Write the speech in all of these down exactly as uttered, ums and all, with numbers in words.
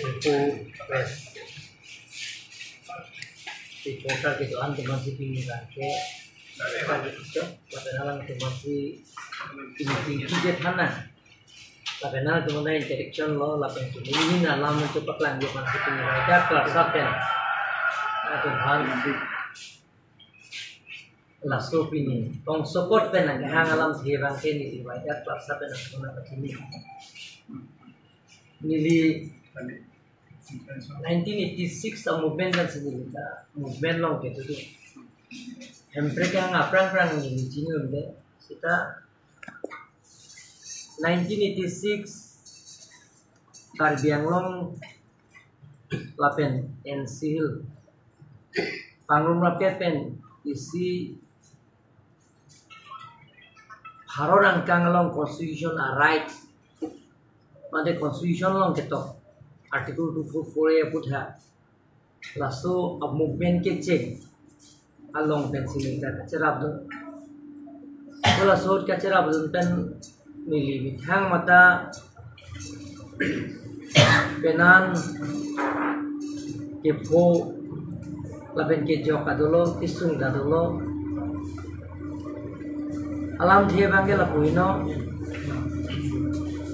Info Press reporter kedo-an atum aphansi pini abangke, kita gitu, lapen alang atum aphansi pini tingki je thana. Lapen atum aphan interaction lo, lapen atum ini alam mencoba kelang dia aphansi pini raja kelas saten. Atum aphan laso pini tong support pen nangkehang alamthe abangke neli raja kelas saten atum aphan pachini. Neli nineteen eighty-six a-movement kan sini kita movement along kedo do. Hemprek kehang aphrang aphrang neli chini unde. Seta nineteen eighty-six Karbi Anglong lapen N C Hill pangrum rapet pen isi Bharat angkang along constitution a-right, mate constitution along ketok article two four four A aphuthak laso a-movement kecheng along pensi neli ta kacherap do. Ko laso kacherap dun pen neli methang mata penan kepho lapen kejok adolo, kesung ta dolo. Alamthe abangke lapu-i no.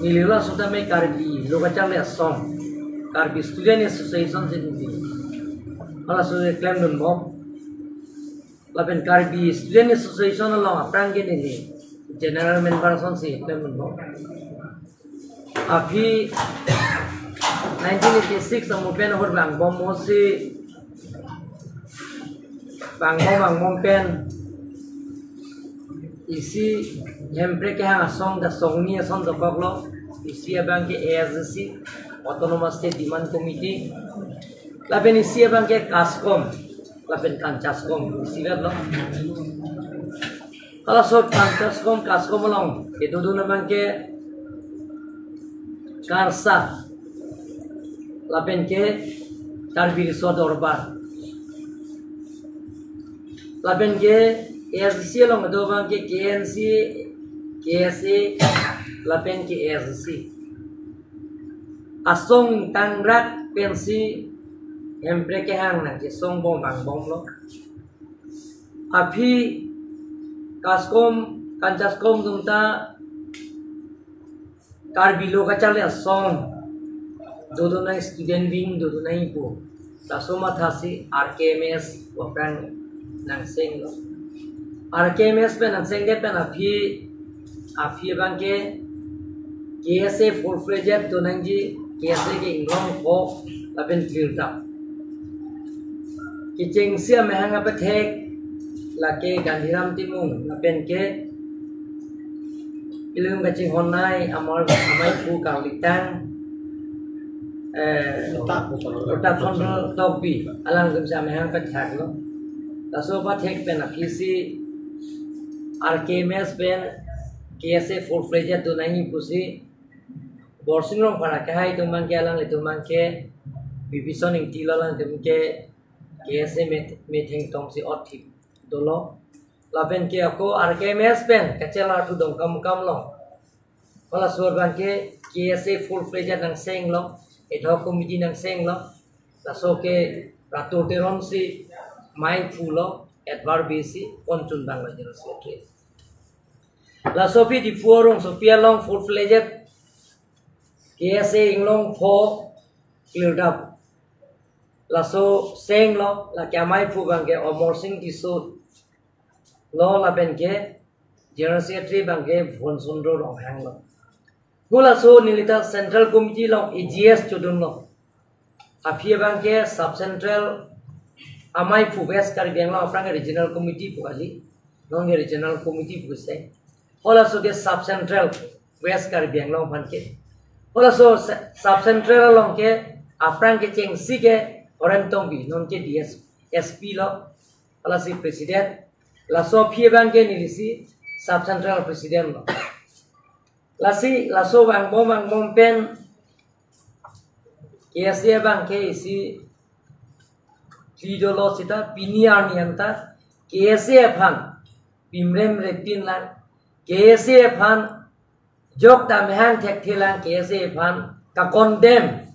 Neli laso tame Karbi Lo Kacharli Asong, Karbi Student Association si neli halaso klem dunbom. Lapen Karbi Student Association along aphrang ke neli general member asonsi klem dunbom. Aphi nineteen eighty-six a-movement ahut vangbom mosi vangbom vangbom pen isi Hemprek kehang asong ta songni ason dokoklo. Isi abangke A S D C, Autonomous State Demand Committee, lapen isi abangke KASCOM lapen KANCHASCOM isi vetlo. Halaso KANCHASCOM, KASCOM along kedodun abangke KARSA lapen ke Karbi Riso Dorbar. Lapen ke A S D C along kedo abangke K N C, K S A, lapen ke A S D C. Asong tangrak pensi Hemprek kehang nangkesongbom vangbomlo. Aphi KASCOM, KANCHASCOM atum ta Karbi Lo Kacharli Asong dodun nang, student wing dodun nang pu. Laso mathasi R K M S aphrang nangsenglo. R K M S pen nangsengdet pen aphi, aphi abangke K S A full fledged do nangji, K S A ke inglong pho lapen clear tap. Kechengsi amahang apathek lake Gandhiram Timung lapen ke ilung kachinghon nai amor amai pu karlitang, eh, Protap Chandra Tokbi, alangtum si amahang apathek lo. Laso apathek pen aphisi R K M S pen K S A full fledged do nangji pusi Borsing Rongphar akehai atum abangke, alanglitum abangke Bibison Ingti lo, alanglitum ke K S A me, metheng tongsi othip dolo. Lapen ke ako R K M S pen kachelar thu dong kam kam lo. Halaso abangke K S A full fledged nangsenglo, ad hoc committee nangsenglo. Laso ke Ratu Teron si amai phulo, Edward B C, konchun banglo General Secretary. Laso aphi Diphu arongsopi along full fledged K S A inglong pho clear tap. Laso senglo, lake amai phu abangke Omor Sing Tisso lo, lapen ke General Secretary abangke Bhuban Chandra Ronghang lo. Halaso neli ta Central Committee along A G S chodunlo. Aphi abangke Sub Central amai phu West Karbi Anglong aphrang ke Regional Committee pu kali. Non ke Regional Committee pu se. Halaso ke Sub Central West Karbi Anglong aphan ke. Halaso se-, Sub Central along ke aphrang kechengsi ke Horensing Tokbi, non ke D S, S P lo. Halasi President. Laso aphi abangke neli si Sub Central President lo. Lasi laso vangbom vangbom pen K S A abangke isi phli dolo seta pini arni anta K S A aphan pimrem repin lang, K S A aphan jok ta mehang thekthe lang, K S A aphan ka-condemn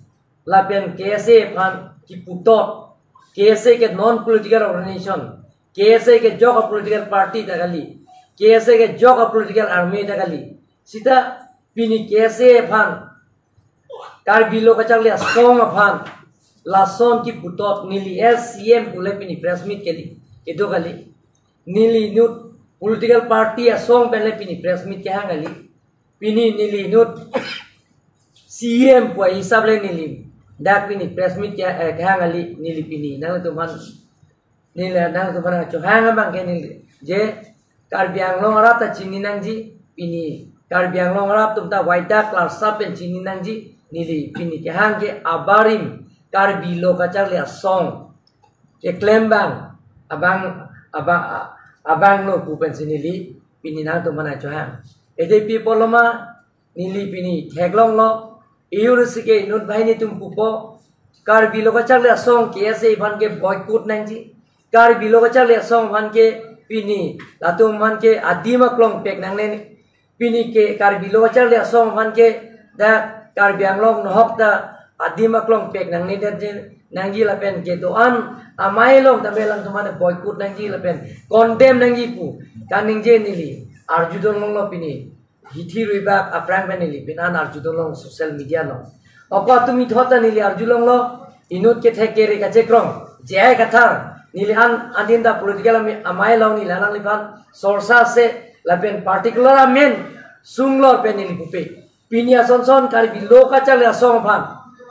lapen K S A aphan kiputot, K S A ke non political organization, K S A ke jok a political party ta kali, K S A ke jok a political army ta kali. Sita pini K S A aphan, Karbi Lo Kacharli Asong aphan lason kiputot neli as C M pule pini press meet kali, kedo kali. Neli inut political party asong pen le pini press meet kehang kali. Pini neli inut C M pu ahisap le neli dak pini press meet ke, eh, kehang kali. Neli pini nangtumphan, neli nangtumphan chohang abang ke neli je Karbi Anglong arat ta chini nangji. Pini Karbi Anglong arat atum ta waidak larsa pen chini nangji. Neli pini kehang ke abarim Karbi Lo Kacharli Asong keklem abang, abang, abang, abang lo pu pensi neli pini nangtumphan chohang. Ede pi pulo ma, neli pini theklonglo, eur si ke inut banghini atum pupo, Karbi Lo Kacharli Asong K S A aphan ke boycott nangji, Karbi Lo Kacharli Asong aphan ke pini latum aphan ke adim aklong pek nangne, pini ke Karbi Lo Kacharli Asong aphan ke dak Karbi Anglong nohok ta adim aklong pek nangne det je nangji lapen kedo-an amei along tame alangtumphan boycott nangji lapen condemn nangji pu kaningje neli arjudun longlo pini hithi ruibak aphrang pen neli pini an arjudun long social media along. Ako atum ithot ta neli arjulonglo, inut kethe kere kachekrong, J I Kathar, neli an adin ta political ami-, amei along neli alangliphan sorsa se lapen particular amen sunglo pen neli pupe. Pini asonson Karbi Lo Kacharli Asong aphan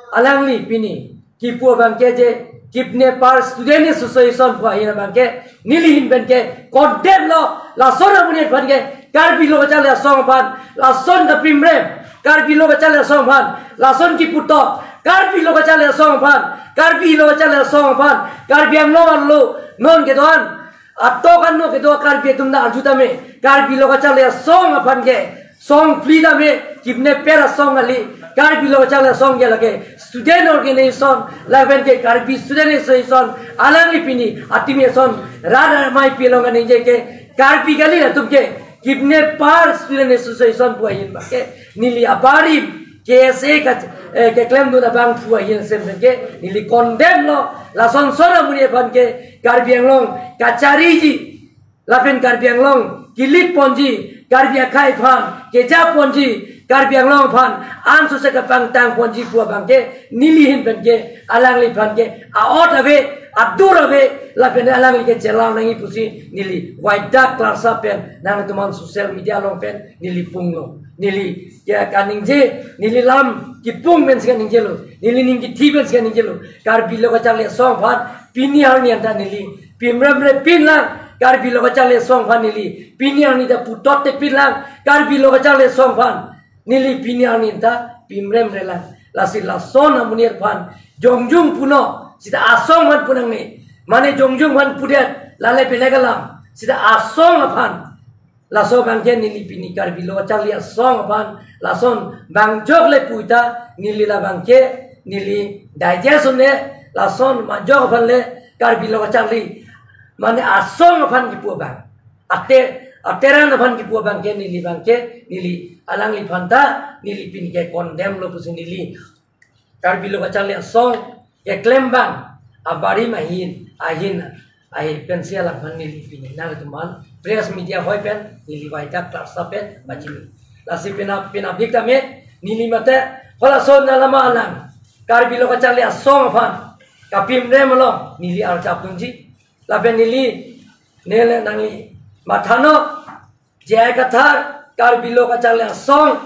alangli pini kipu abang ke je kidnapper student association pu ahin abang ke neli ahin pen ke condemn lo, lason amonit aphan ke Karbi Lo Kacharli Asong aphan lason kapimrem, Karbi Lo Kacharli Asong aphan lason kiputot, Karbi Lo Kacharli Asong aphan, Karbi Lo Kacharli Asong aphan, Karbi Anglong arlo non kedo-an atok ano kedo Karbi atum ta arju tame, Karbi Lo Kacharli Asong aphan ke song phli tame, kidnapper asong kali, Karbi Lo Kacharli Asong ke lake student organization, lapen ke Karbi Student Association, alangli pini atim ason rara mai pilong kaningje ke Karbi kali latum ke kidnapper student association pu ahin abang ke neli abarim K S A ka, eh, keklemdun abang pu ahin asem pen ke neli condemn lo, lason son amonit aphan ke Karbi Anglong kachariji lapen Karbi Anglong kilik ponji, Karbi akhei aphan keja ponji, Karbi Anglong aphan ansose kapangtang ponji pu abang ke neli ahin pen ke alangliphan ke aot ave, adur ave, lapen alangli ke chelang nangji pusi neli waidak larsa pen nangtumphan social media along pen neli punglo. Neli ya kaningje, neli lam kipung pensi kaningjelo, neli ning kithi pensi kaningjelo. Karbi Lo Kacharli Asong aphan pini arni anta neli pimremre pinlang, Karbi Lo Kacharli Asong aphan neli pini arni ta putot te pinlang, Karbi Lo Kacharli Asong aphan neli pini arni anta pimremre lang. Lasi lason amonit aphan jongjung punon, sita asong aphan pu nangne, mane jongjung aphan pudet, lale belek alam, sita asong aphan. Laso abang ke neli pini Karbi Lo Kacharli Asong aphan lason bang jok le pu ta neli labang ke neli digest un-e, lason majok aphan le Karbi Lo Kacharli mane asong aphan kipu abang, ate, ateran aphan kipu abang ke neli abang ke neli alangliphan ta neli pini ke condemn lo pusi neli Karbi Lo Kacharli Asong keklem abang abarim ahin, ahin, ahin pensi alangphan neli pini nangtumphan press media ahoi pen neli waidak larsa pen pachini. Lasi pina, pina bik tame neli mate halason alama alang Karbi Lo Kacharli Asong aphan kapimrem along neli arjap dunji. Lapen neli, neli nangli mathanon, J I Kathar, Karbi Lo Kacharli Asong,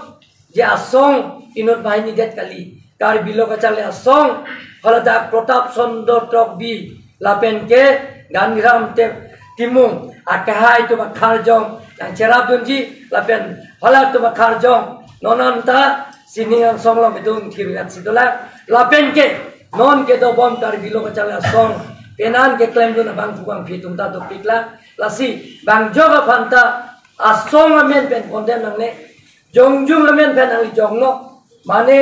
je asong inut banghini det kali. Karbi Lo Kacharli Asong, haladak Pratap Chandra Tokbi, lapen ke Gandhiram Te-, Timung, akehai atum akarjong nangcherap dunji, lapen halatum akarjong non anta sining angsong along kedun thirwat si dolang, lapen ke non kedobom Karbi Lo Kacharli Asong, penan keklemdun abang pu bangphi atum ta dopik lang, lasi bang jok aphan ta asong amen pen condemn nangne, jongjung amen pen nangli jongnon, mane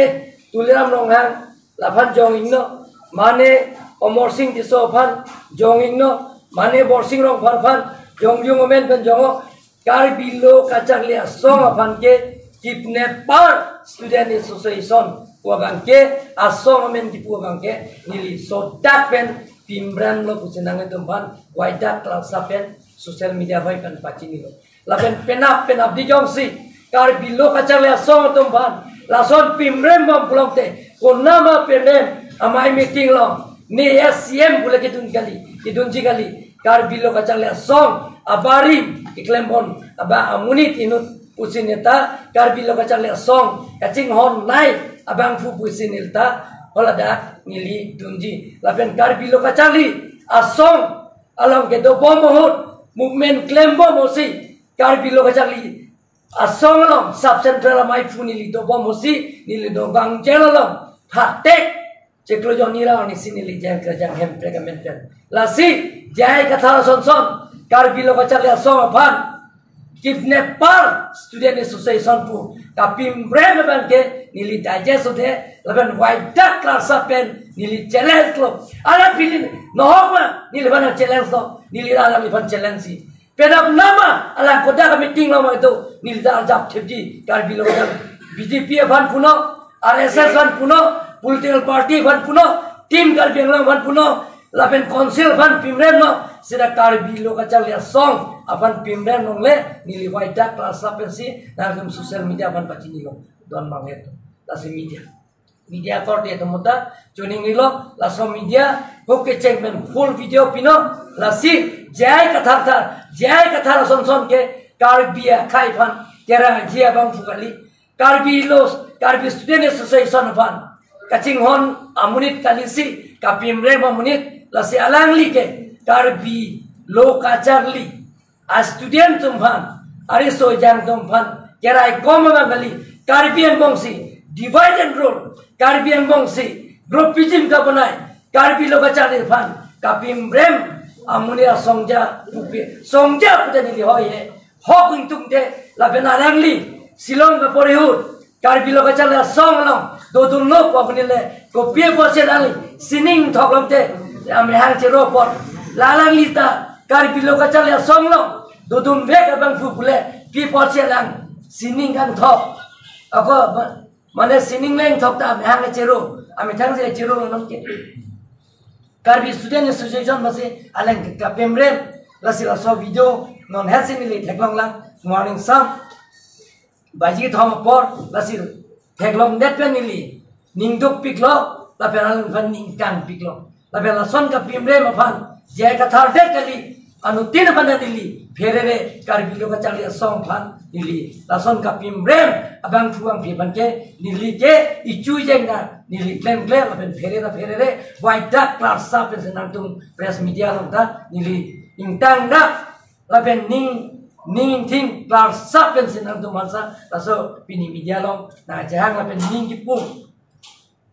Tuliram Ronghang laphan jong-iknon, mane Amarsing Tisso aphan jong-iknon, mane Borsing Rongphar aphan jongjung amen pen jongnon, Karbi Lo Kacharli Asong aphan ke kidnapper student association pu abangke, asong amen kipu abangke, neli sodak pen pimrem lo pusi nangtum aphan, waidak Klarsa pen social media hoi pen pachinilo. Lapen penap penap di jongsi Karbi Lo Kacharli Asong atum aphan lason pimrem bom pulote, konama pimrem amei meeting lo, ne S C M pule kedun kali, kedunji kali, Karbi Lo Kacharli Asong abarim keklem bon abang amonit inut pusi neta Karbi Lo Kacharli Asong kachinghonnei abangphu pusi neta holadak neli dunji. Lapen Karbi Lo Kacharli Asong along kedo bom ahut movement klem bom ahutsi Karbi Lo Kacharli Asong along sub central amei phu neli do bom ahutsi neli do gang jail along phatek chiklo jonni ra arnisi neli jang kerjang hem pregamen pen. Lasi J I Kathar ason son Karbi Lo Kacharli Asong aphan kidnapper student association pu kapimrem abangke neli digest ode lapen waidak Klarsa pen neli challenge lo. Alang pilin nohok ma neli aphan challenge lo, neli alangliphan challenge si. Penap nama alang kodak meeting lo ma itu neli ta arjap thepji Karbi Lo Kacharli, B J P aphan punon, R S S aphan punon, political party aphan punon, Team Karbi Anglong aphan punon, lapen council aphan pimrem non, seta Karbi Lo Kacharli Asong aphan pimrem longle neli waidak Klarsa pensi nangtum social media aphan pachinilo, don bang het. Lasi media, media korte atum ta choningri lo, laso media hoke cheng pen full video pinon, lasi J I Kathar thar, J I Kathar ason son ke Karbi akhei aphan kerang aji abangphu kali, Karbi Lo, Karbi Student Association aphan kachinghon amonit kalisi, kapimrem amonit, lasi alangli ke Karbi Lo Kacharli a student atum aphan, ariso ejang atum aphan keraikom abang kali, Karbi angbongsi divide and rule, Karbi angbongsi groupism kabonai, Karbi Lo Kacharli aphan kapimrem amonit asongja pupe, songja pute neli hoi he. Hok ingtung te lapen alangli Shillong kapori ahut Karbi Lo Kacharli Asong along dodunlo pu amonit le kopi apotsi alangli sining thok longte amehang chero apot, la alangli ta Karbi Lo Kacharli Asong along dodun vek abangphu pule pi apotsi alang sining kangthok, ako ma-, mane sining lengthok ta amehang chero, amethang si chero lo nonke. Karbi Student Association masi alang kapimrem, lasi laso video non hetsi neli theklong lang, morning sam baji thom apor, lasi theklongdet pen neli ning dukpiklo, lapen alangphan ning kangpiklo. Lapen lason kapimrem aphan J I Kathar det kali, anuttin aphan neli pherere, Karbi Lo Kacharli Asong aphan neli lason kapimrem abangphu abangphi aphan ke neli ke ichu jeng na neli klemkle lapen pherere pherere, waidak Klarsa pensi nangtum press media along ta neli ingtangdak lapen ning, ning thing Klarsa pensi nangtum aphansa laso pini media along nangchehang lapen ning kipung,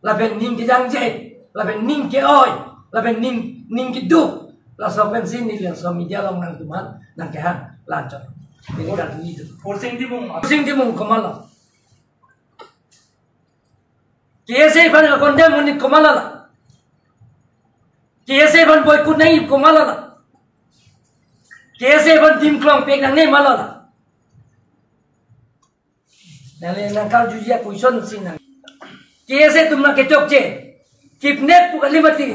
lapen ning kejangje, lapen ning ke-oi, lapen ning, ning keduk, laso pensi neli laso media along nangtum aphan nangkehang lanchot. Neli kali itu. Fursing Timung. Fursing Timung komatlo? K S A aphan condemn monit komatlo la? K S A aphan boycott nangji komatlo la? K S A aphan dim klong pek nangne matlo la? Nangli nangkarjuji a-question si nang. K S A atum nangkechokche, kidnap pu kali mati.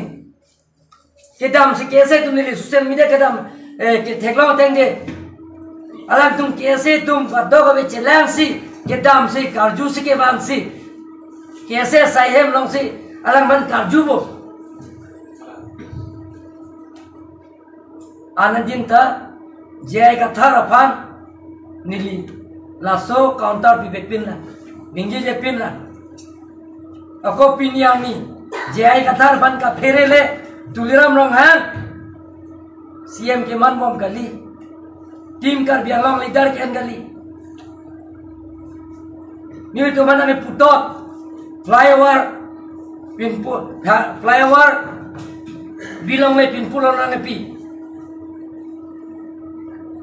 Kedamsi K S A atum neli social media kedam, eh, ketheklong ateng de. Alangtum K S A atum kadokave chelangsi, kedamsi, karjusi, kevansi, K S A asai hem alongsi alangphan karjupo. Anadin ta J I Kathar aphan neli laso counter pivek pin lang, ningjeje pin lang. Ako pini arni J I Kathar aphan kaphere le Tuliram Ronghang, C M keman bom kali, Team Karbi Anglong leader ke-en kali. Nelitum aphan nangputot flyover pinpu, ha, flyover bilong le pinpu long nangpi.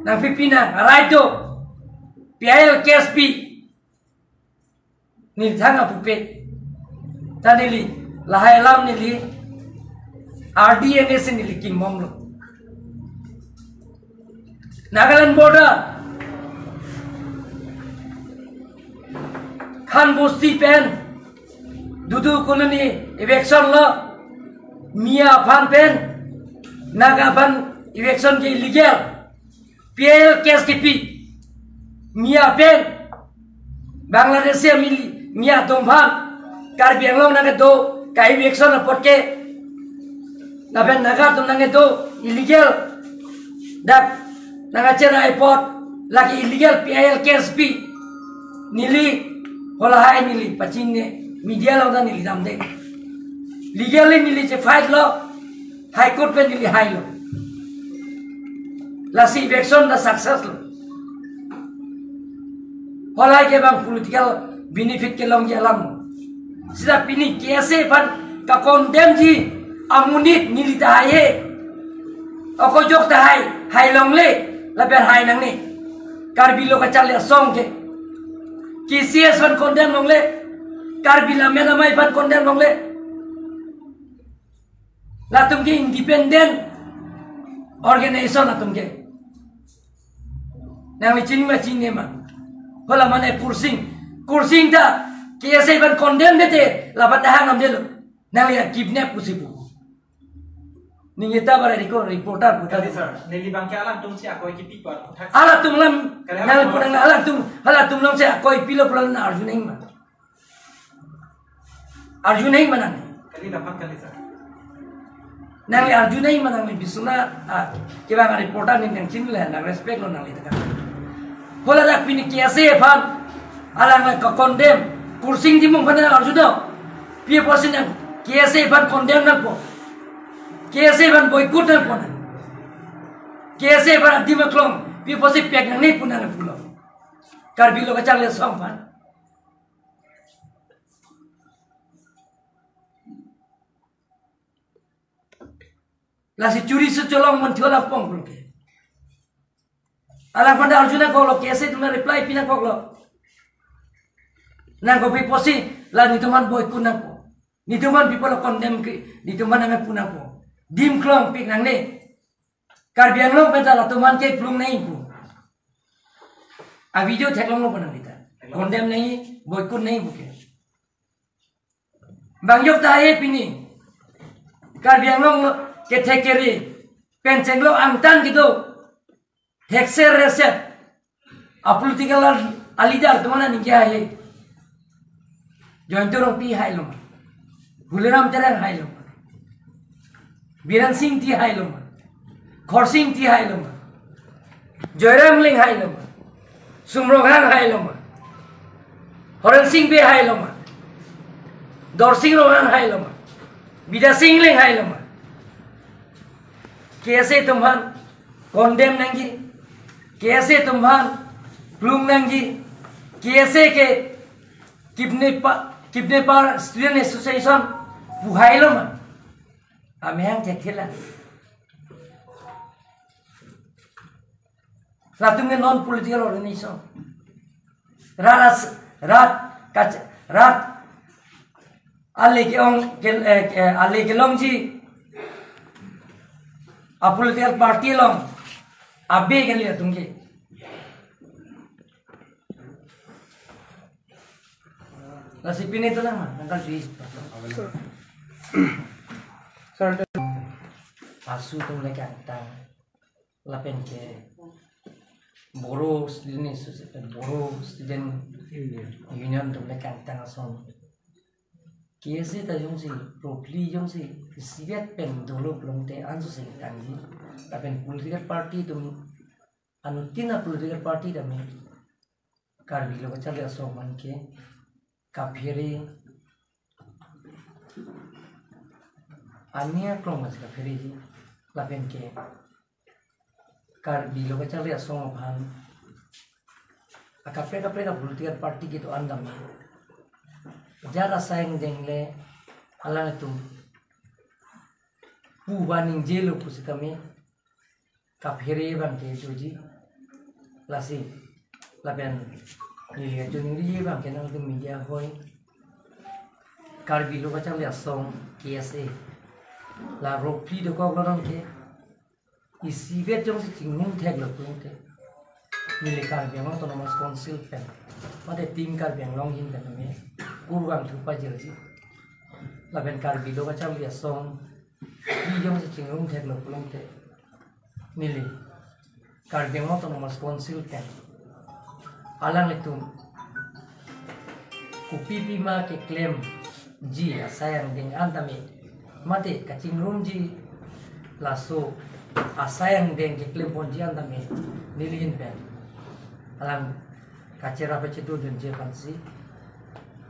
Nangpipi nang, arai do. P I L case pi. Neli thang apupe. Ta neli, lahai alam neli, R D N A si neli kimbomlo. Nagaland border, Khan Bosti pen Dudu Colony eviction lo, Miya aphan pen Naga aphan eviction ke illegal. P I L case kepi. Miya pen Bangladeshi amili, Miya atum aphan Karbi Anglong nangkedo, ka eviction apot ke lapen Naga atum nangkedo illegal. Dak nangkacherai apot lake illegal P I L case pi. Neli halahai neli pachinine, media along ta neli damde. Legally neli che fight lo, High Court pen neli hailo. Lasi eviction ta success lo. Halahai ke bang political benefit kelongji alam. Sita pini K S A aphan kacondemn ji amonit neli ta haihe. Ako ajok ta hai, hai longle, lapen hai nangne. Karbi Lo Kacharli Asong ke. K C S aphan condemn longle, Karbi Lammet Amei aphan condemn longle. Latum ke independent organization latum ke. Nangli chinine ma chinine ma. Hala mane Kursing. Kursing ta K S A aphan condemn dete, lapen dah hang namdelo. Nangli kidnap pusi pu. Ningje ta bara riko reporter puta. Kali, sir. Neli abang ke alangtum si akoi kipi apot puthak. Halatum alam, kali, nangli halatum punang alam, alangtum, halatum along si akoi pilo pulang na arju nangji ma. Arju nangji ma nang. Kali, laphan kali, sir. Nangli arju nangji ma nangli bisuna, ah, kibang reporter ning nang chinine, nang respect lo nangli tekan. Hala dak pini K S A aphan, alang la kacondemn, Kursing Timung aphan arju do. Pi apotsi nang K S A aphan condemn nangpo. K S A aphan boycott nangpo nang. K S A aphan adim aklong, pi apotsi pek nangne pu nang pulo. Karbi Lo Kacharli Asong aphan. Lasi churi si cholong mon thiola pong pulo ke. Alangphan ta arju nangkoklo, K S A atum ta reply pi nangkoklo. Nangkok pi apotsi, la netum aphan boycott nangpo. Netum aphan pi apotlo condemn ke, netum aphan nangpu nangpo. Dim klong pik nangne. Karbi Anglong pen ta latum aphan keplung nangji pu. A video theklonglo pu nang kita. Condemn nangji, boycott nangji pu ke. Bang ajok ta hai pini. Karbi Anglong kethek kere. Pen chenglo angtan kedo. Thekser reset. A political a leader atum aphan ningje hai. Jayanta Rongpi hailo ma. Holiram Terang hailo ma. Biren Singh ti hailo ma. Khorsing ti hailo ma. Joyram Engleng hailo ma. Sum Ronghang hailo ma. Horen Sing Bey hailo ma. Dorsing Ronghang hailo ma. Bidya Sing Engleng hailo ma. K S A atum aphan condemn nangji. K S A atum aphan plung nangji. K S A ke kidnapper, kidnapper Student Association pu hailo ma. Amehang thekthela. Latum ke non political organization. Rat as-, rat kac-, rat ale ke-ong ke, eh, ke, ale kelongji a political party along abe kali latum ke. Lasi pini itulah ma, nangkal di. Sir. Sir. ASSU atum le kangtang. Lapen ke Bodo Student Associ-, Bodo Student Union atum le kangtang ason. K S A ta jongsi, ropli jongsi, isivet pen dolo pulote anso si tangji. Lapen political party atum, anuttin a political party tame Karbi Lo Kacharli Asong aphan ke kaphere, ani aklong mas kaphereji, lapen ke Karbi Lo Kacharli Asong aphan akaprek kaprek a political party kedo-an tame jara saing dengle alanglitum pu ba ningjelo pusitame kaphere abang ke doji. Lasi lapen neli kachiningri abang ke nangtum media hoi, Karbi Lo Kacharli Asong, K S A, la ropli dokok lo nang ke, isivet jongsi chingnung theklo pulote, neli Karbi Anglong Autonomous Council pen, mate Team Karbi Anglong ahin pen tame kurvangthu pajirji. lapen Karbi Lo Kacharli Asong, bi jongsi chingrum theklo pulote, neli Karbi Anglong Autonomous Council pen alanglitum kopi pima keklemji asai angdeng an tame, mate kachingrumji laso asai angdeng keklemponji an tame, neli ahin pen alang kacherap pachedodunji aphansi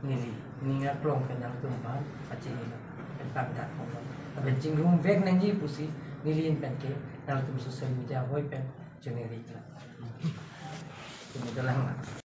neli ning aklong pen nangtum aphan pachinilo, pen pangdak pon. Lapen chingrumvek nangji pusi neli ahin pen ke nangtum social media ahoi pen chongneri kla. Kumudalang.